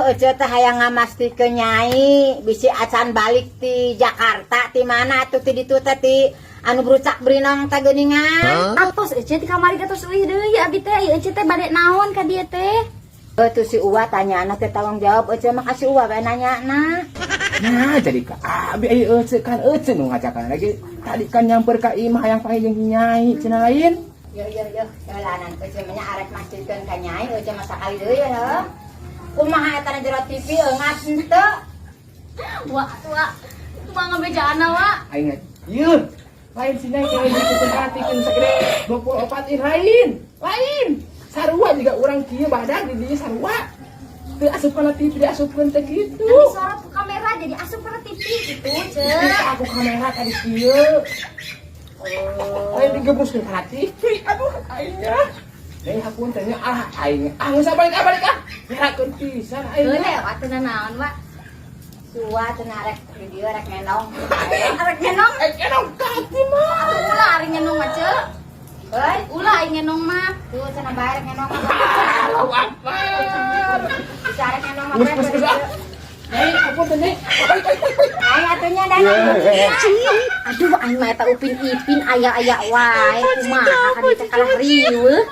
Ece teh hayang ngamastikeun Nyai, bisi acan balik ti Jakarta, ti mana atuh, ti ditu teh, ti anu brucak brinong teh geuningan. Atos Ece ti kamari ge tos uih deui abi teh. Ieu Ece teh bade naon ka dieu teh? Eh, tuh si Uwa tanya teh tanggung jawab, Ece mah kasih Uwa bae nanya nah. Nah, jadi ka abi aya Ece kan, Ece nu ngajakan lagi. Tadi kan nyamper ka imah hayang panggil jeung Nyai cenah lain. Yo yo yo, jalanan Ece mah nya arek mastikeun ka Nyai, Ece mah sakali deui ya heuh. Kumaha eta na jero TV eungat henteu? Wa, wa. Kumaha ngabejaana, Wa? Aing ieu lain si Nyai kayak gitu perhatikeun sagede 24 in lain. Lain. Sarua juga urang kieu badan di dieu sarua. Teu asup kana TV, diasupkeun teh kitu. Kan disorot ku kamera jadi asup kana TV gitu, Ce. Aku kamera tadi kieu. Lain digebuskeun kana TV. Aduh, aing nya. Nyai, hapunten nya, ah aing. Ah, geus balik ah, balik ah. Ngerakeun pisan aing. Heuh, lewat teu naon, Wa? Sua cenah rek di dieu rek ngenong. Arek ngenong. Eh, ngenong kaki mah. Atuh ulah ari ngenong mah, Ce. Heuy, Ulah ari ngenong mah. Tuh cenah bae rek ngenong. Allahu Akbar. Bisa rek ngenong mah. Geus geus geus ah. Nyai, hapunten, Nyai. Balik balik balik. Aing atuh nya dan. Aduh, aing mah eta Upin Ipin aya-aya wae. Kumaha ka dieu teh kalah riweuh.